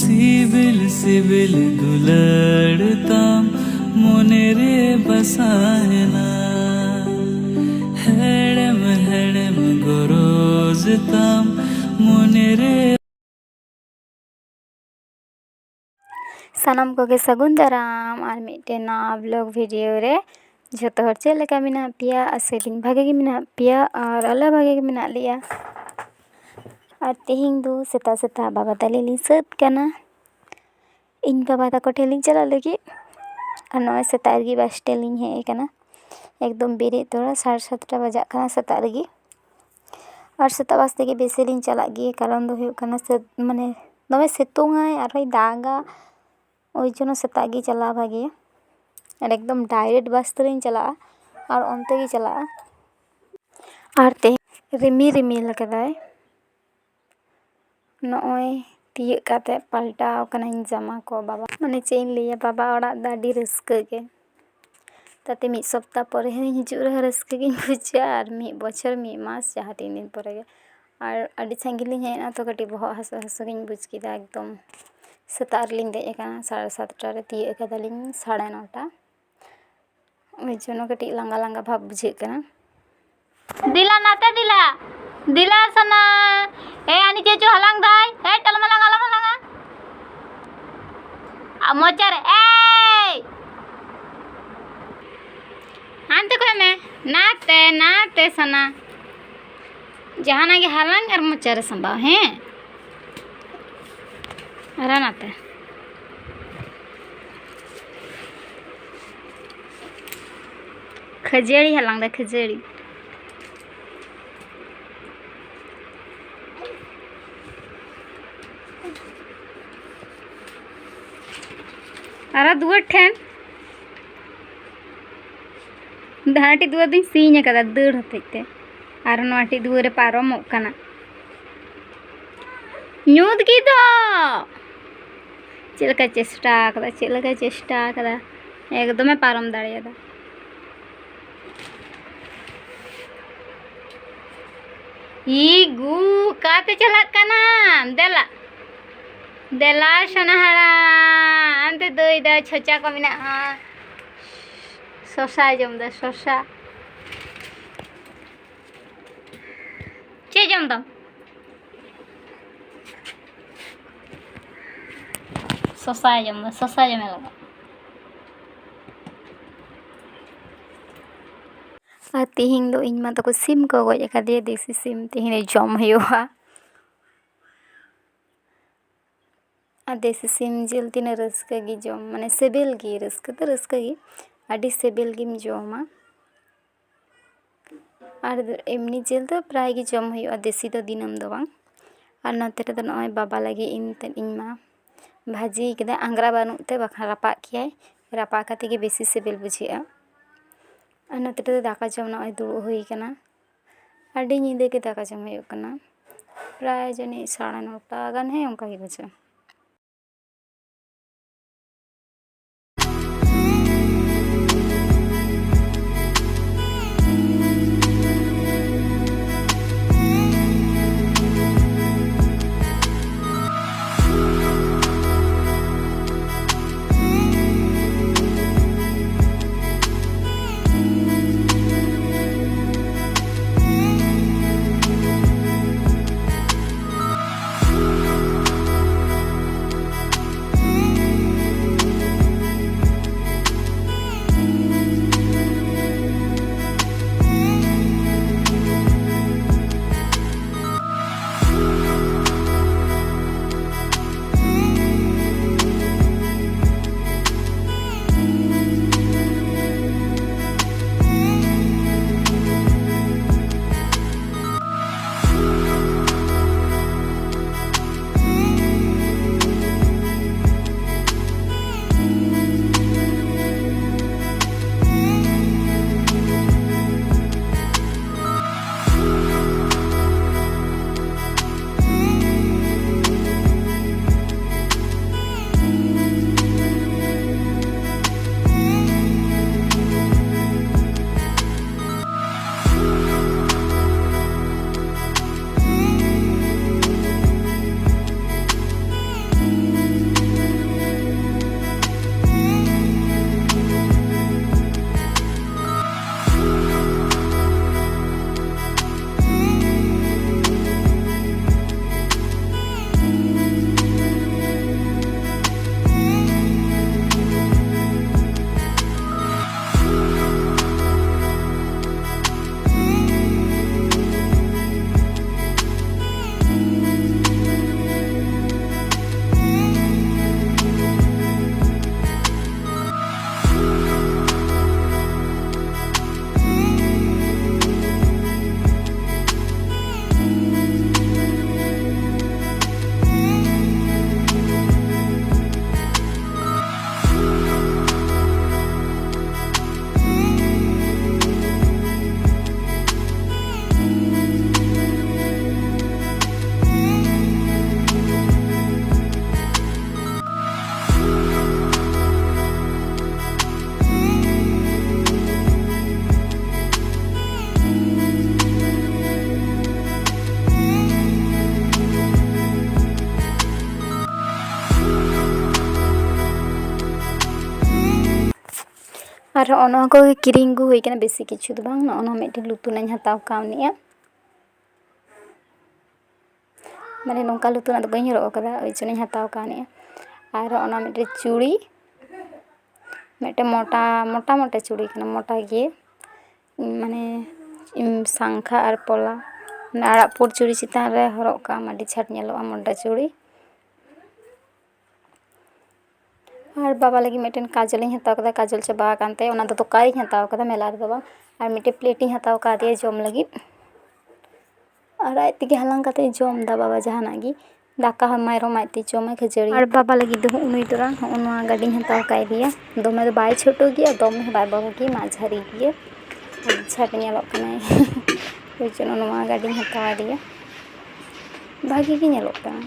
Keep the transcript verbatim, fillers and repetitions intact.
ᱥᱤᱵᱤᱞ ᱥᱤᱵᱤᱞ ᱫᱩᱞᱟᱹᱲ ᱛᱟᱢ ᱢᱚᱱᱮ ᱨᱮ ᱵᱟᱥᱟᱭᱮᱱᱟ, ᱦᱮᱲᱮᱢ ᱦᱮᱲᱮᱢ ᱜᱚᱨᱚᱡᱽ ᱛᱟᱢ ᱢᱚᱱᱮ ᱨᱮ᱾ ᱥᱟᱱᱟᱢ ᱠᱚᱜᱮ ᱥᱟᱹᱜᱩᱱ ᱫᱟᱨᱟᱢ ᱟᱨ ᱢᱤᱫᱴᱮᱱ ᱱᱟᱣᱟ ᱵᱞᱚᱜ ᱵᱷᱤᱰᱤᱭᱳ ᱨᱮ᱾ ᱡᱷᱚᱛᱚ ᱦᱚᱲ ᱪᱮᱫ ᱞᱮᱠᱟ ᱢᱮᱱᱟᱜ ᱯᱮᱭᱟ? ᱟᱥᱟᱭᱟᱹᱫᱟᱹᱧ ᱵᱷᱟᱜᱮ ᱜᱮ ᱢᱮᱱᱟᱜ ᱯᱮᱭᱟ ᱟᱨ ᱟᱞᱮ ᱵᱷᱟᱜᱮ ᱜᱮ ᱢᱮᱱᱟᱜ ᱞᱮᱭᱟ᱾ ᱟᱨ ᱛᱮᱦᱮᱧ ᱫᱚ ᱥᱮᱛᱟᱜ ᱥᱮᱛᱟᱜ ᱵᱟᱵᱟ ᱛᱟᱞᱮ ᱞᱤᱧ ᱥᱟᱹᱛ ᱠᱟᱱᱟ᱾ ᱤᱧ ᱵᱟᱵᱟ ᱛᱟᱠᱚ ᱴᱷᱮᱱ ᱞᱤᱧ ᱪᱟᱞᱟᱜ ᱞᱟᱹᱜᱤᱫ᱾ ᱟᱨ ᱱᱚᱜᱼᱚᱭ ᱥᱮᱛᱟᱜ ᱨᱮᱜᱮ ᱵᱟᱥ ᱥᱴᱮᱱᱰ ᱞᱤᱧ ᱦᱮᱡ ᱟᱠᱟᱱᱟ᱾ ᱮᱠᱫᱚᱢ ᱵᱮᱨᱮᱫ ᱛᱚᱨᱟ ᱥᱟᱲᱮ ᱥᱟᱛᱴᱟ ᱵᱟᱡᱟᱜ ᱠᱟᱱᱟ ᱥᱮᱛᱟᱜ ᱨᱮᱜᱮ᱾ ᱟᱨ ᱥᱮᱛᱟᱜ ᱵᱟᱥ ᱛᱮᱜᱮ ᱵᱮᱥᱤ ᱞᱤᱧ ᱪᱟᱞᱟᱜ ᱜᱮᱭᱟ, ᱠᱟᱨᱚᱱ ᱫᱚ ᱦᱩᱭᱩᱜ ᱠᱟᱱᱟ ᱥᱮ, ᱢᱟᱱᱮ, ᱫᱚᱢᱮ ᱥᱤᱛᱩᱝ ᱟᱭ ᱟᱨᱦᱚᱸᱭ ᱫᱟᱜᱟ, ᱳᱭ ᱡᱚᱱᱱᱚ ᱥᱮᱛᱟᱜ ᱜᱮ ᱪᱟᱞᱟᱣ ᱵᱷᱟᱜᱮᱭᱟ᱾ ᱟᱨ ᱮᱠᱫᱚᱢ ᱰᱟᱭᱨᱮᱠᱴ ᱵᱟᱥ ᱛᱮᱞᱤᱧ ᱪᱟᱞᱟᱜᱼᱟ, ᱟᱨ ᱚᱱᱛᱮ ᱜᱮ ᱪᱟᱞᱟᱜᱼᱟ᱾ ᱟᱨ ᱛᱮᱦᱮᱧ ᱨᱤᱢᱤᱞ ᱨᱤᱢᱤᱞ ᱟᱠᱟᱫᱟᱭ᱾ ᱱᱚᱜᱼᱚᱭ ᱛᱤᱭᱟᱹᱜ ᱠᱟᱛᱮ ᱯᱟᱞᱴᱟᱣ ᱠᱟᱹᱱᱟᱹᱧ ᱡᱟᱢᱟ ᱠᱚ᱾ ᱵᱟᱵᱟ, ᱢᱟᱱᱮ, ᱪᱮᱫ ᱤᱧ ᱞᱟᱹᱭᱟ, ᱵᱟᱵᱟ ᱚᱲᱟᱜ ᱫᱚ ᱟᱹᱰᱤ ᱨᱟᱹᱥᱠᱟᱹ ᱜᱮ᱾ ᱛᱟᱛᱮ ᱢᱤᱫ ᱥᱚᱯᱛᱟ ᱯᱚᱨᱮ ᱦᱚᱸᱧ ᱦᱤᱡᱩᱜ ᱨᱮᱦᱚᱸ ᱨᱟᱹᱥᱠᱟᱹ ᱜᱤᱧ ᱵᱩᱡᱟ, ᱟᱨ ᱢᱤᱫ ᱵᱚᱪᱷᱚᱨ ᱢᱤᱫ ᱢᱟᱥ ᱡᱟᱦᱟᱸ ᱛᱤᱱ ᱫᱤᱱ ᱯᱚᱨᱮ ᱜᱮ᱾ ᱟᱨ ᱟᱹᱰᱤ ᱥᱟᱺᱜᱤᱧ ᱞᱤᱧ ᱦᱮᱡ ᱮᱱᱟ, ᱛᱚ ᱠᱟᱹᱴᱤᱡ ᱵᱚᱦᱚᱜ ᱦᱟᱹᱥᱩ ᱦᱟᱹᱥᱩ ᱜᱤᱧ ᱵᱩᱡᱽ ᱠᱮᱫᱟ᱾ ᱮᱠᱫᱚᱢ ᱥᱮᱛᱟᱜ ᱨᱮᱞᱤᱧ ᱫᱮᱡ ᱟᱠᱟᱱᱟ, ᱥᱟᱲᱮ ᱥᱟᱛᱴᱟ ᱨᱮ ᱛᱤᱭᱟᱹᱜ ᱟᱠᱟᱫᱟᱞᱤᱧ ᱥᱟᱲᱮ ᱱᱚᱴᱟ᱾ ᱳᱭ ᱡᱚᱱᱱᱚ ᱠᱟᱹᱴᱤᱡ ᱞᱟᱸᱜᱟ ᱞᱟᱸᱜᱟ ᱵᱷᱟᱵᱽ ᱵᱩᱡᱷᱟᱹᱜ ᱠᱟᱱᱟ᱾ ᱫᱤᱞᱟ ᱱᱟᱛᱮ ᱫᱤᱞᱟ, ᱫᱤᱞᱟ ᱥᱟᱱᱟ᱾ ᱮ, ᱟᱹᱱᱤ ᱪᱮᱫ ᱪᱚ ᱦᱟᱞᱟᱝ ᱫᱟᱭ᱾ ᱮ, ᱟᱞᱚᱢ ᱦᱟᱞᱟᱝᱟ, ᱟᱞᱚᱢ ᱦᱟᱞᱟᱝᱟ᱾ ᱟ, ᱢᱚᱪᱟ ᱨᱮ, ᱮᱭ! ᱦᱟᱱᱛᱮ ᱠᱷᱚᱡ ᱢᱮ᱾ ᱱᱟᱛᱮ, ᱱᱟᱛᱮ ᱥᱟᱱᱟ᱾ ᱡᱟᱦᱟᱱᱟᱜ ᱜᱮ ᱦᱟᱞᱟᱝ ᱟᱨ ᱢᱚᱪᱟ ᱨᱮ ᱥᱟᱢᱵᱟᱣ, ᱦᱮᱸ? ᱟᱨ ᱱᱟᱛᱮ᱾ ᱠᱷᱟᱹᱡᱟᱹᱲᱤ ᱦᱟᱞᱟᱝ ᱫᱟ, ᱠᱷᱟᱹᱡᱟᱹᱲᱤ᱾ ᱟᱨ ᱫᱩᱣᱟᱹᱨ ᱴᱷᱮᱱ᱾ ᱦᱟᱱᱟᱴᱤᱡ ᱫᱩᱣᱟᱹᱨ ᱫᱚᱧ ᱥᱤᱧ ᱟᱠᱟᱫᱟ ᱫᱟᱹᱲ ᱦᱚᱛᱮᱡ ᱛᱮ, ᱟᱨ ᱱᱚᱣᱟᱴᱤᱡ ᱫᱩᱣᱟᱹᱨ ᱨᱮ ᱯᱟᱨᱚᱢᱚᱜ ᱠᱟᱱᱟ᱾ ᱧᱩᱛ ᱜᱮ ᱫᱚ᱾ ᱪᱮᱫ ᱞᱮᱠᱟᱭ ᱪᱮᱥᱴᱟ ᱟᱠᱟᱫᱟ, ᱪᱮᱫ ᱞᱮᱠᱟᱭ ᱪᱮᱥᱴᱟ ᱟᱠᱟᱫᱟ, ᱮᱠᱫᱚᱢᱮ ᱯᱟᱨᱚᱢ ᱫᱟᱲᱮᱭᱟᱫᱟ᱾ ᱤ ᱜᱩ, ᱚᱠᱟᱛᱮ ᱪᱟᱞᱟᱜ ᱠᱟᱱᱟᱢ? ᱫᱮᱞᱟ᱾ ᱫᱮᱞᱟ ᱥᱚᱱᱟᱦᱟᱨᱟ, ᱚᱱᱛᱮ ᱫᱟᱹᱭ ᱫᱚ ᱪᱷᱚᱪᱟ ᱠᱚ ᱢᱮᱱᱟᱜᱼᱟ᱾ ᱥᱚᱥᱟ ᱡᱚᱢ ᱫᱚ ᱥᱚᱥᱟ᱾ ᱪᱮᱫ ᱡᱚᱢ ᱫᱟᱢ? ᱥᱚᱥᱟ ᱡᱚᱢ ᱫᱚ ᱥᱚᱥᱟ ᱡᱚᱢᱮ ᱞᱟᱜᱟᱜ᱾ ᱟᱨ ᱛᱤᱦᱤᱧ ᱫᱚ ᱤᱧ ᱢᱟ ᱛᱟᱠᱚ ᱥᱤᱢ ᱠᱚ ᱜᱚᱡ ᱟᱠᱟᱫᱮᱭᱟ, ᱫᱮᱥᱤ ᱥᱤᱢ ᱛᱤᱦᱤᱧ ᱫᱚ ᱡᱚᱢ ᱦᱩᱭᱩᱜᱼᱟ᱾ ᱟᱨ ᱫᱮᱥᱤ ᱥᱤᱢ ᱡᱤᱞ ᱛᱤᱱᱟᱹᱜ ᱨᱟᱹᱥᱠᱟᱹ ᱜᱮ ᱡᱚᱢ, ᱢᱟᱱᱮ ᱥᱤᱵᱤᱞ ᱜᱮ, ᱨᱟᱹᱥᱠᱟᱹ ᱫᱚ ᱨᱟᱹᱥᱠᱟᱹ ᱜᱮ, ᱟᱹᱰᱤ ᱥᱤᱵᱤᱞ ᱜᱮᱢ ᱡᱚᱢᱟ᱾ ᱟᱨ ᱮᱢᱱᱤ ᱡᱤᱞ ᱫᱚ ᱯᱨᱟᱭ ᱜᱮ ᱡᱚᱢ ᱦᱩᱭᱩᱜᱼᱟ, ᱫᱮᱥᱤ ᱫᱚ ᱫᱤᱱᱟᱹᱢ ᱫᱚ ᱵᱟᱝ᱾ ᱟᱨ ᱱᱚᱛᱮ ᱨᱮᱫᱚ ᱱᱚᱜᱼᱚᱭ ᱵᱟᱵᱟ ᱞᱟᱹᱜᱤᱫ ᱤᱧ ᱛᱮᱫ ᱤᱧ ᱢᱟ ᱵᱷᱟᱹᱡᱤ ᱠᱮᱫᱟ, ᱟᱝᱜᱽᱨᱟ ᱵᱟᱹᱱᱩᱜ ᱛᱮ, ᱵᱟᱠᱷᱟᱱ ᱨᱟᱯᱟᱜ ᱠᱮᱭᱟᱭ, ᱨᱟᱯᱟᱜ ᱠᱟᱛᱮ ᱜᱮ ᱵᱮᱥᱤ ᱥᱤᱵᱤᱞ ᱵᱩᱡᱷᱟᱹᱜᱼᱟ᱾ ᱟᱨ ᱱᱚᱛᱮ ᱨᱮᱫᱚ ᱫᱟᱠᱟ ᱡᱚᱢ ᱱᱚᱜᱼᱚᱭ ᱫᱩᱲᱩᱵ ᱦᱩᱭ ᱠᱟᱱᱟ᱾ ᱟᱹᱰᱤ ᱧᱤᱫᱟᱹ ᱜᱮ ᱫᱟᱠᱟ ᱡᱚᱢ ᱦᱩᱭᱩᱜ ᱠᱟᱱᱟ, ᱯᱨᱟᱭ ᱡᱟᱹᱱᱤᱡ ᱥᱟᱲᱮ ᱱᱚᱴᱟ ᱜᱟᱱ, ᱦᱮᱸ, ᱚᱱᱠᱟ ᱜᱮ ᱵᱩᱡᱷᱟᱹᱜᱼᱟ᱾ ᱟᱨ ᱦᱚᱸᱜᱼᱚ ᱱᱚᱣᱟ ᱠᱚᱜᱮ ᱠᱤᱨᱤᱧ ᱟᱹᱜᱩ ᱦᱩᱭ ᱠᱟᱱᱟ, ᱵᱮᱥᱤ ᱠᱤᱪᱷᱩ ᱫᱚ ᱵᱟᱝ᱾ ᱱᱚᱜᱼᱚ ᱱᱚᱣᱟ ᱢᱤᱫᱴᱮᱱ ᱞᱩᱛᱩᱨ ᱨᱮᱱᱟᱜ ᱤᱧ ᱦᱟᱛᱟᱣ ᱠᱟᱣᱱᱤᱡᱼᱟ, ᱢᱟᱱᱮ ᱱᱚᱝᱠᱟ ᱞᱩᱛᱩᱨ ᱨᱮᱱᱟᱜ ᱫᱚ ᱵᱟᱹᱧ ᱦᱚᱨᱚᱜ ᱟᱠᱟᱫᱟ, ᱳᱭ ᱡᱚᱱᱱᱚᱧ ᱦᱟᱛᱟᱣ ᱠᱟᱣᱱᱤᱡᱼᱟ᱾ ᱟᱨ ᱦᱚᱸᱜᱼᱚ ᱱᱚᱣᱟ ᱢᱤᱫᱴᱮᱱ ᱪᱩᱲᱤ, ᱢᱤᱫᱴᱮᱱ ᱢᱚᱴᱟ ᱢᱚᱴᱟ ᱢᱚᱴᱟ ᱪᱩᱲᱤ ᱠᱟᱱᱟ, ᱢᱚᱴᱟ ᱜᱮ, ᱢᱟᱱᱮ ᱥᱟᱝᱠᱷᱟ ᱟᱨ ᱯᱚᱞᱟ, ᱢᱟᱱᱮ ᱟᱨᱟᱜ ᱯᱩᱸᱰ ᱪᱩᱲᱤ ᱪᱮᱛᱟᱱ ᱨᱮ ᱦᱚᱨᱚᱜ ᱠᱟᱜᱼᱟᱢ, ᱟᱹᱰᱤ ᱪᱷᱟᱴ ᱧᱮᱞᱚᱜᱼᱟ ᱢᱚᱴᱟ ᱪᱩᱲᱤ᱾ ᱟᱨ ᱵᱟᱵᱟ ᱞᱟᱹᱜᱤᱫ ᱢᱤᱫᱴᱮᱱ ᱠᱟᱡᱚᱞᱤᱧ ᱦᱟᱛᱟᱣ ᱠᱮᱫᱟ, ᱠᱟᱡᱚᱞ ᱪᱟᱵᱟ ᱟᱠᱟᱱ ᱛᱟᱭᱟ, ᱚᱱᱟ ᱫᱚ ᱫᱚᱠᱟᱱ ᱨᱤᱧ ᱦᱟᱛᱟᱣ ᱠᱟᱫᱟ, ᱢᱮᱞᱟ ᱨᱮᱫᱚ ᱵᱟᱝ᱾ ᱟᱨ ᱢᱤᱫᱴᱮᱱ ᱯᱞᱮᱴᱤᱧ ᱦᱟᱛᱟᱣ ᱠᱟᱫᱮᱭᱟ ᱡᱚᱢ ᱞᱟᱹᱜᱤᱫ, ᱟᱨ ᱟᱡ ᱛᱮᱜᱮ ᱦᱟᱞᱟᱝ ᱠᱟᱛᱮ ᱡᱚᱢ ᱮᱫᱟ ᱵᱟᱵᱟ ᱡᱟᱦᱟᱱᱟᱜ ᱜᱮ᱾ ᱫᱟᱠᱟ ᱦᱚᱸ ᱢᱮᱨᱚᱢ ᱟᱡ ᱛᱮ ᱡᱚᱢᱟᱭ, ᱠᱷᱟᱹᱡᱟᱹᱲᱤ᱾ ᱟᱨ ᱵᱟᱵᱟ ᱞᱟᱹᱜᱤᱫ ᱫᱚ ᱦᱚᱸᱜᱼᱚ ᱱᱩᱭ ᱛᱚᱨᱟ ᱦᱚᱸᱜᱼᱚ ᱱᱚᱣᱟ ᱜᱟᱹᱰᱤᱧ ᱦᱟᱛᱟᱣ ᱠᱟᱭ ᱜᱮᱭᱟ᱾ ᱫᱚᱢᱮ ᱫᱚ ᱵᱟᱭ ᱪᱷᱳᱴᱳ ᱜᱮᱭᱟ, ᱫᱚᱢᱮ ᱦᱚᱸ ᱵᱟᱭ ᱵᱚᱲᱚ ᱜᱮᱭᱟ, ᱢᱟᱡᱷᱟᱨᱤ ᱜᱮᱭᱟ᱾ ᱟᱹᱰᱤ ᱪᱷᱟᱴ ᱧᱮᱞᱚᱜ ᱠᱟᱱᱟᱭ᱾ ᱵᱩᱡᱽ ᱱᱚᱜᱼᱚ ᱱᱚᱣᱟ ᱜᱟᱹᱰᱤᱧ ᱦᱟᱛᱟᱣ ᱟᱫᱮᱭᱟ, ᱵᱷᱟᱜᱮ ᱜᱮ ᱧᱮᱞᱚᱜ ᱠᱟᱱᱟ᱾